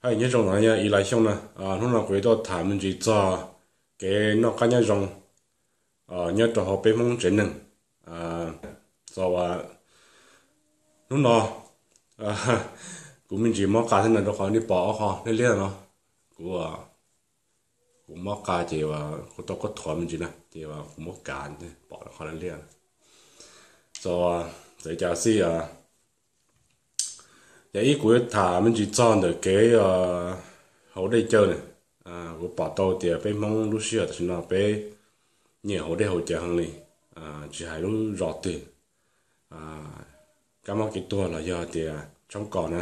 Hais nyob zoo no yog ib Lais Xyooj na. Hnub no kuv yuav tuaj tham me ntsis txog kev noj qab nyob zoo nyob rau hauv peb Hmoob tsev neeg. Hnub no kuv me ntsis mob qa thiab no rau qhov nej pom ob qho liab liab no. Kuv kuv mob qa ces kuv tau koj thuav me ntsis na ces kuv muab kav pom qhov liab liab. Txawm cas xij, yog ib kuv yuav tham me ntsis txog ntawm kev haus dej cawv na. Kuv pom tau tias peb Hmoob lub sij hawm tam sim no peb nyiam haus dej haus cawv heev li, tsis hais lub zos twg. Kab mob kev tuag los yog tias tshoob kos na,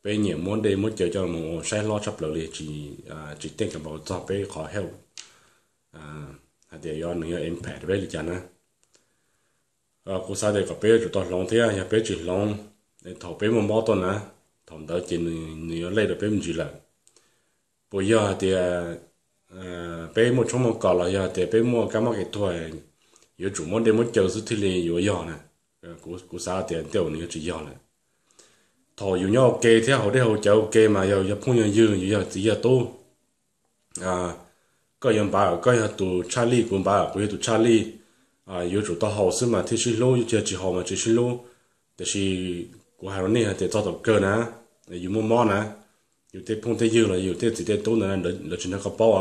peb nyiam muab dej muab cawv coj mus ua saib hlob tshaj plaws li, tsis think about txog peb qhov health, hais tias yuav nws yuav impact peb li cas na. Kuv xav tias kom peb yuav tsum tau hloov thiab yog peb tsis hloov, thaum peb muaj mob tuaj na, thaum ntawd ces nws yuav lej rau peb me ntsis lawm. Puas yog hais tias peb muaj tshoob muaj kos los yog tias peb muaj kab mob kev tuag, yuav tsum muab dej muab cawv xwb thiaj li yuav yog na? Kuv xav tias tej zaum nws yuav tsis yog lawm. Thaum yus nyob ua ke thiab haus dej haus cawv ua ke mas yog yog phooj yog ywg, yus yog txiv yog tub, koj yuav npav, koj yog tus tshaj lij, kuv npav, kuv yog tus tshaj lij, yuav tsum tau haus xwb mas thiaj sib hlub, yog tsis haus mas tsis sib hlub. Tiam sis kuv hais rau nej hais tias txog thaum kawg na, yus muaj mob na, yus tej phooj tej ywg los yus tej txiv tej tub ntawd lawv tsis nrog koj paub,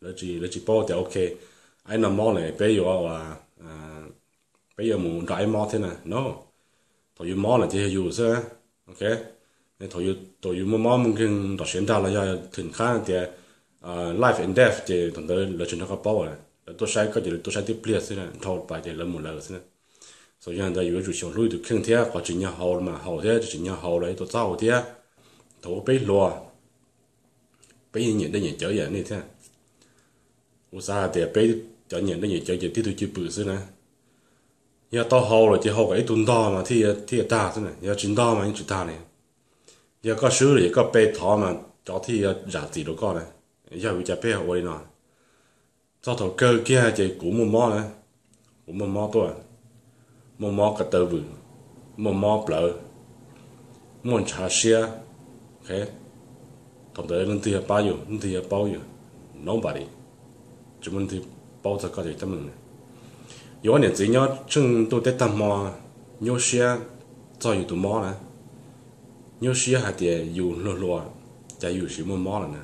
lawv tsis paub tias ok, aib no mob lawm peb yuav peb yuav mus nrog aib mob thiab na, no. Thaum yus mob lawm ces yog yus xwb, ok. Thaum yus muaj mob muaj nkeeg nrov siav nrag los yog thwm qab tias life and death ces thaum ntawd lawv tsis nrog koj paub, lawv tuaj saib koj ces lawv tuaj saib tib pliag xwb, dhau pas ces lawv mus lawv xwb. Yog ntawd yus yuav tsum xyaum hlub yus tus kheej thiab, qhov tsim nyog haus mas haus thiab, tsis tsim nyog haus los yuav tau txhob haus thiab. Thaum ub peb hluas, peb yeej nyiam dej nyiam cawv ib yam nej thiab. Kuv xav hais tias peb cov nyiam dej nyiam cawv ces tib tug cwj pwm xwb na. Yog tau haus lawm ces haus kom ib tug ntog mas thiaj tag xwb na, yog tsis ntog mas yeej tsis tag li. Yog koj swb lawm ces koj pe thov mas cov thiaj yuav zam txim rau koj na. Yog vim cas peb ua li no? Txog thaum kawg kiag ces kuv muaj mob na, kuv muaj mob tuaj, muaj mob ko taw vwm, muaj mob plawv, muaj ntshav siab, ok. Thaum ntawd leej twg yuav pab yus, leej twg yuav paub yus? Nobody. Tsis muaj leej twg paub txog koj tej teeb meem. Yus ob niam txiv nyob tsheej ntuj teb tag hmo nyuaj siab txog yus tus mob na, nyuaj siab hais tias yus hluas hluas, cas yus tsis muaj mob lawm na.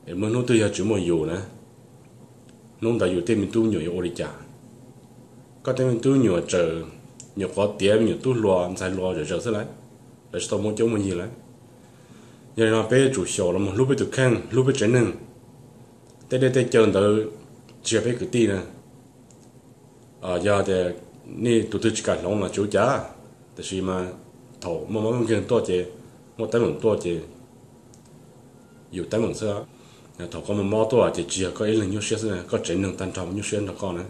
Es muaj hnub twg yog tsis muaj yus na, hnub ntawd yus tej me tub me nyuam yuav ua li cas? Koj tej me tub me nyuam tseem nyuam qhuav tiav me nyuam tub hluas ntxhais hluas zom zaws xwb lawm, lawv tsis tau muaj cuab muaj yig lawm. Yog li no peb yuav tsum xyaum los mus hlub peb tus kheej, hlub peb tsev neeg. Tej dej tej cawv ntawd tsis yog peb kwv tij na. Yog tias nej tus twg tsis kam hloov los tsis ua cas, tiam sis mas thaum muaj mob muaj nkeeg tuaj ces, muaj teeb meem tuaj ces yus teeb meem xwb. Thaum koj muaj mob tuaj ces tsis yog koj ib leeg nyuaj siab xwb, koj tsev neeg tag nrho nyuaj siab nrog koj na.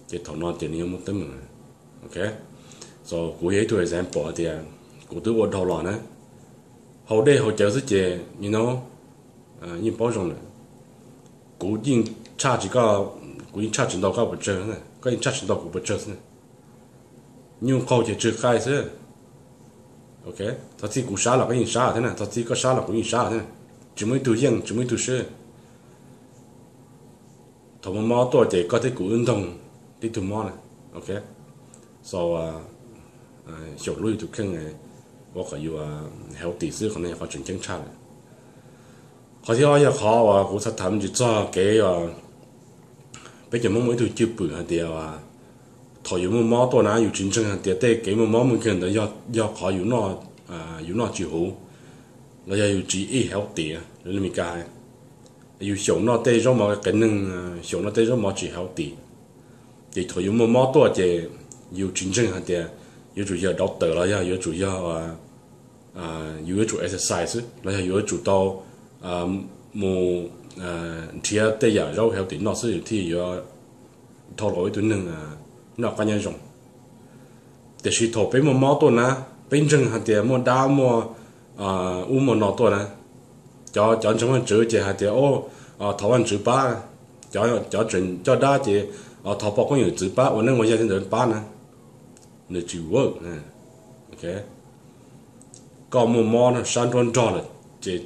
Ces thaum no ces nws yuav muaj teeb meem. Ok, so kuv yog ib tug example hais tias kuv twb ua dhau los na, haus dej haus cawv xwb ces, you know, yeej paub zoo lawm. Kuv yeej tshaj tsis koj, kuv yeej tshaj tsis ntau koj pes tsawg, koj yeej tshaj tsis ntau kuv pes tsawg xwb. Nyuj qaug ces tsw qaij xwb. Ok, txog txij kuv sab los koj yeej sab thiab na, txog txij koj sab los kuv yeej sab thiab na. Tsis muaj ib tug yeej, tsis muaj ib tug swb. Thaum muaj mob tuaj ces koj thiab kuv wb ntoog tib tug mob na. Ok, so xyaum hlub yus tus kheej, ua kom yus healthy xwb, qhov no yog qhov tseem ceeb tshaj lawm. Qhov thib ob yog qhov uas kuv xav tham me ntsis txog kev peb cov Hmoob muaj ib tug cwj pwm hais tias thaum yus muaj mob tuaj na yus tsis ntseeg hais tias tej kev muaj mob muaj nkeeg ntawd yog qhov yus noj tsis huv, los yog yus tsis eat healthy, li Meskas hais. Yus xyaum noj tej zaub mov qias neeg, xyaum noj tej zaub mov tsis healthy, ces thaum yus muaj mob tuaj ces yus tsis ntseeg hais tias yuav tsum yog doctor los yog yuav tsum yog, yus yuav tsum exercise xwb los yog yuav tsum tau mus nrhiav tej yam zaub healthy noj xwb yus thiaj yuav dhau los ua ib tug neeg noj qab nyob zoo. Tiam sis thaum peb muaj mob tuaj na, peb ntseeg hais tias muaj dab muaj ub muaj no tuaj na, cov ntseeg Vajtswv ces hais tias thov Vajtswv pab, cov tseem coj dab ces thov poj koob yawm txwv pab ua neeb ua yaig tej ntawd pab na. Nws tsis work. Koj muaj mob sab nruab nrog lawm, Ces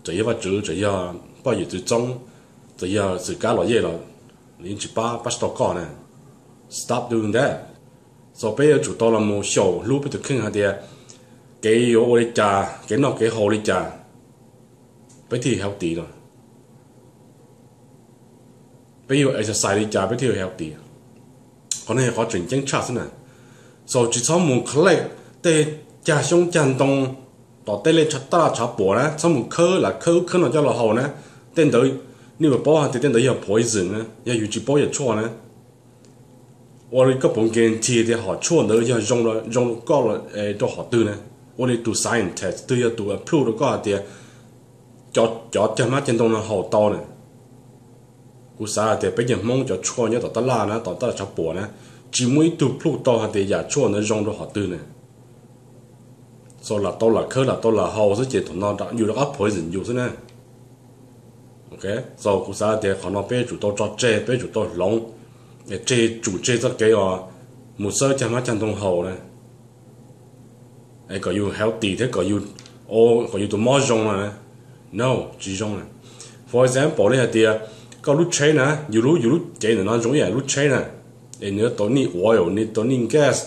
txawm yog Vajtswv, txawm yog poj yawm txwv txoob, txawm yog xwm kab los yej los, yeej tsis pab, pab tsis tau koj na. Stop doing that. So peb yuav tsum tau los mus xyaum hlub peb tus kheej hais tias kev yuav ua li cas, kev noj kev haus li cas, peb thiaj healthy no, peb yuav exercise li cas peb thiaj healthy. Qhov no yog qhov tseem ceeb tshaj xwb na. So tsis txhob mus collect tej cag xyoob cag ntoo tom tej lej tshav taj tshav puam na, txhob mus khawb lam khawb ub khawb no coj los haus na. Tej ntawd nej puas paub hais tias tej ntawd yog poison na, yog yus tsis paub yam tshuaj na. Ua li koj puas guarantee tias hom tshuaj ntawd yog zoo, zoo rau koj, rau hom twg na? Ua li tus scientist twg yog tus approve rau koj hais tias cov cag hmab cag ntoo no haus tau na? Kuv xav hais tias peb cov Hmoob cov tshuaj nyob tom taj laj na, tom taj laj tshav puam na, tsis muaj ib tug prove tau hais tias yam tshuaj ntawd zoo rau hom twg na. So lam tau lam khawb lam tau lam haus xwb ces thaum no yus rov qab poison yus xwb na. So kuv xav tias qhov no peb yuav tsum tau tso tseg, peb yuav tsum tau hloov, tseg, tsum tseg txoj kev os mus xawb cag hmab cag ntoo haus na, kom yus healthy thiab kom yus, kom yus tus mob zoo no na. No, tsis zoo na. For example li hais tias koj lub tsheb na, yus lub, yus lub cev ntawm no zoo ib yam lub tsheb na, es nws tau nej oil, nws tau nej gas,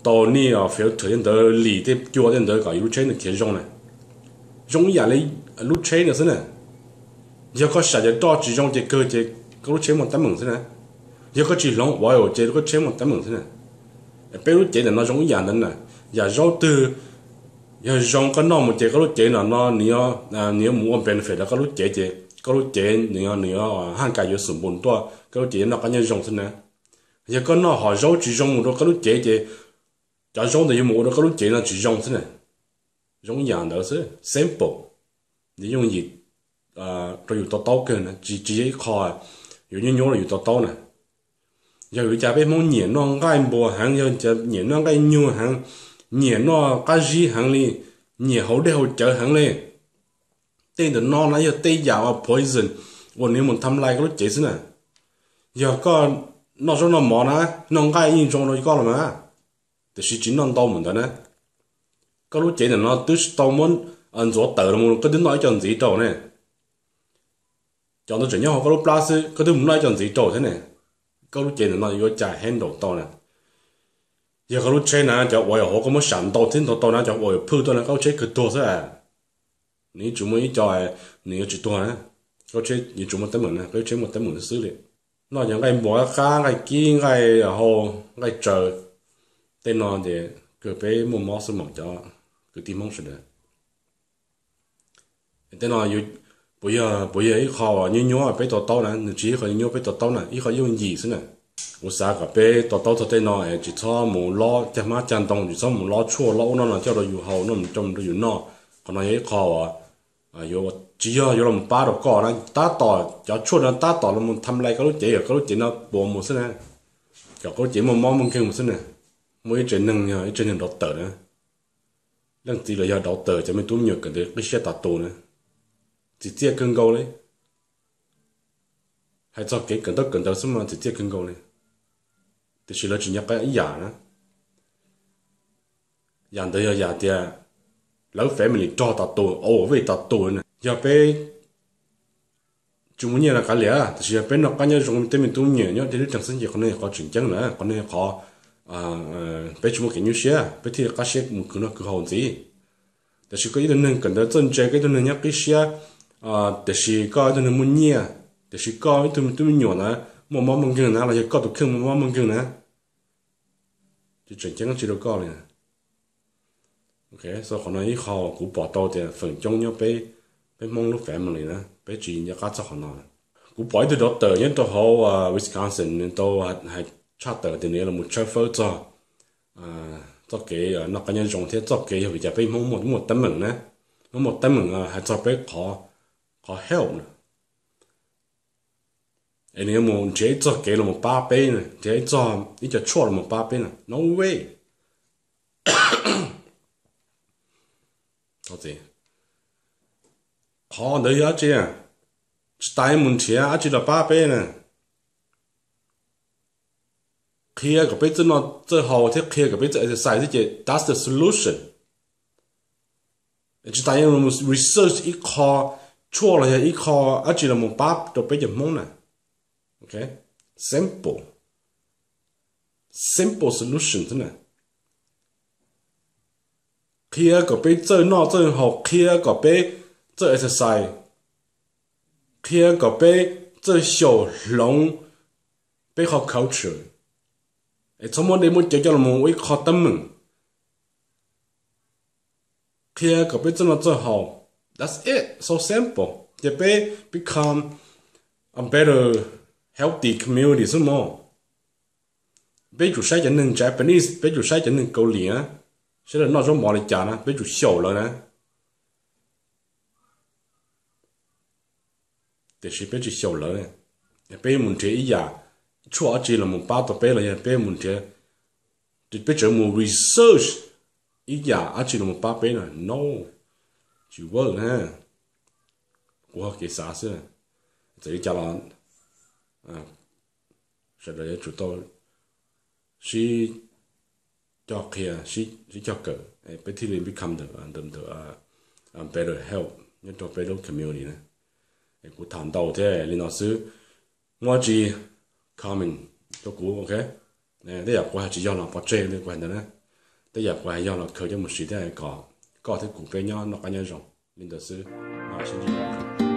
tau nej filter tej ntawd, lim tej cua tej ntawd kom yus lub tsheb nws khiav zoo na. Zoo ib yam li lub tsheb ntawd xwb na. Yog koj sam cov roj tsis zoo ces kawg ces koj lub tsheb muaj teeb meem xwb na. Yog koj tsis hloov oil ces koj tsheb muaj teeb meem xwb na. Peb lub cev ntawm no zoo ib yam ntawd na. Yam zaub twg yog zoo koj noj mus ces koj lub cev ntawm no nws yuav, nws yuav mus ua benefit rau koj lub cev ces koj lub cev nws yuav, nws yuav haj kas yuav xum npus tuaj, koj lub cev yuav noj qab nyob zoo xwb na. Yog koj noj hom zaub tsis zoo mus rau koj lub cev ces cov zaub ntawd yuav mus ua rau koj lub cev no tsis zoo xwb na. Zoo ib yam ntawd xwb, simple. Nws yooj yim rau yus to taub kawg na, tsis, tsis yog ib qho yuav nyuaj nyuaj rau yus to taub na. Yog vim li cas peb Hmoob nyiam noj nqaij npua heev, yog nyiam noj nqaij nyuag heev, nyiam noj qab zib heev li, nyiam haus dej haus cawv heev li? Tej ntawm no na yog tej yam uas poison uas nws yuav mus tham lais koj lub cev xwb na. Yog koj noj zaub noj mov na, noj nqaij yeej zoo rau koj los mas, tiam sis tsis noj ntau mus ntawd na. Koj lub cev ntawm no twb tsis tau muab ntxuav tawm los mus koj twb noj ib co ntxiv rau ne. Cov ntawd tseem nyob hauv koj lub plab xwb koj twb mus noj ib co ntxiv rau thiab ne. Koj lub cev ntawm no yuav cas handle tau na? Yog koj lub tsheb na, cov uas hauv koj muab sam ntau thiab ntau tau na, cov uas phwj tuaj na, koj lub tsheb kawg tuag xwb. Nws yuav tsum muaj ib co, nws yuav tsis tuag na. Koj lub tsheb yuav tsum muaj teeb meem na, koj lub tsheb muaj teeb meem xwb li. Noj cov nqaij npua qab, nqaij kib, nqaij hau, nqaij tsaws, tej no ces kawg peb muaj mob xwb mas cov kwv tij Hmoob sawv daws. Tej no puas yog, puas yog ib qho uas nyuaj nyuaj peb to taub na? Nws tsis yog ib qho nyuaj nyuaj peb to taub na, ib qho yooj yim xwb na. Kuv xav kom peb to taub txog tej no es tsis txhob mus lob cag hmab cag ntoo, tsis txhob mus lob tshuaj lob ub no no coj rau yus haus, no coj rau yus noj. Qhov no yog ib qho uas yuav, tsis yog yuav los pab rau koj na, tab tom cov tshuaj no tab tom los tham lais koj lub cev kom koj lub cev no puas mus xwb na, kom koj lub cev muaj mob muaj nkeeg mus xwb na. Muaj ib tsev neeg yog ib tsev neeg dauv tawm na, leej txiv los yog dauv tawm cov me tub me nyuam kawm ntawv qib siab tas tus na, txiv txiaj kawg nkaus li. Hais txog kev kawm ntaub kawm ntawv xwb mas txiv txiaj kawg nkaus li, tiam sis lawv tsis nco qab ib yam na. Yam ntawd yog yam tias lawv family rog tas tus, overweight tas tus na. Yog peb tsis muaj nyiaj los kav liam, tiam sis yog peb noj qab nyob zoo tej me tub me nyuam nyob deb lub reej xwb ces qhov no yog qhov tseem ceeb na, qhov no yog qhov peb tsis muaj kev nyuaj siab, peb thiaj qab siab mus khwv noj khwv haus ntxiv. Tiam sis koj ib tug neeg kawm ntawv txawj ntse, koj ib tug neeg nyob qib siab, tiam sis koj ib tug neeg muaj nyiaj, tiam sis koj ib tug tub me nyuam na muaj mob muaj nkeeg na, los yog koj tus kheej muaj mob muaj nkeeg na, tsis tseem ceeb dab tsi rau koj li. Qhov no ib qho kuv pom tau tias feem coob nyob peb, peb Hmoob lub family na peb tsis nco qab txog qhov no. Kuv pom ib tug daughter nyob rau hauv Wisconsin, nws tau hais tshaj tawm tias nws yuav los mus tshawb fawb txog txoj kev noj qab nyob zoo thiab txoj kev yog vim cas peb Hmoob muaj teeb meem na, muaj teeb meem hais txog peb qhov health na. Es nws yuav mus nrhiav ib txoj kev los pab peb, nrhiav ib txoj, ib co tshuaj los pab peb na, no way. Qhov ntawd yog dab tsi? Tsis tas mus nrhiav dab tsi los pab peb na. Qhia kom peb txawj noj txawj haus thiab qhia kom peb txawj exercise xwb ces that's the solution. Tsis tas yuav los research ib qho tshuaj los yog ib qho dab tsi los mus pab rau peb cov Hmoob na. Ok, simple, simple solution xwb na. Qhia kom peb txawj noj txawj haus, qhia kom peb txawj exercise, qhia kom peb txawj xyaum hloov peb qhov culture. Es txhob muab dej muab cawv coj los ua ib qho teeb meem. Qhia kom peb txawj noj txawj haus. That's it, so simple. Ces peb become a better healthy community xwb mog. Peb tsum saib cov neeg Japanese, peb tsum saib cov neeg Kaus Lim na, saib lawv noj zaub mov li cas na, peb tsum xyaum lawv na. Tiam sis peb tsis xyaum lawv, peb mus nrhiav ib yam tshuaj dab tsi los mus pab tau peb los yog peb mus nrhiav, peb tseem mus research ib yam dab tsi los mus pab peb no, no, tsis work na. Kuv ho kev xav xwb, txawm li cas los sawv daws yuav tsum tau sib coj qhia, sib coj kawm, peb thiaj li become the, the better health nyob rau peb lub community na. Kuv tham ntau thiab li no xwb, muaj dab tsi comment rau kuv, ok. Tej yam kuv hais tsis yog los pov tseg li kuv hais ntawd na. Tej yam kuv hais yog los khaws coj mus siv thiab kom koj thiab kuv peb nyob noj qab nyob zoo. Li ntawd xwb, mam sib ntsib dua.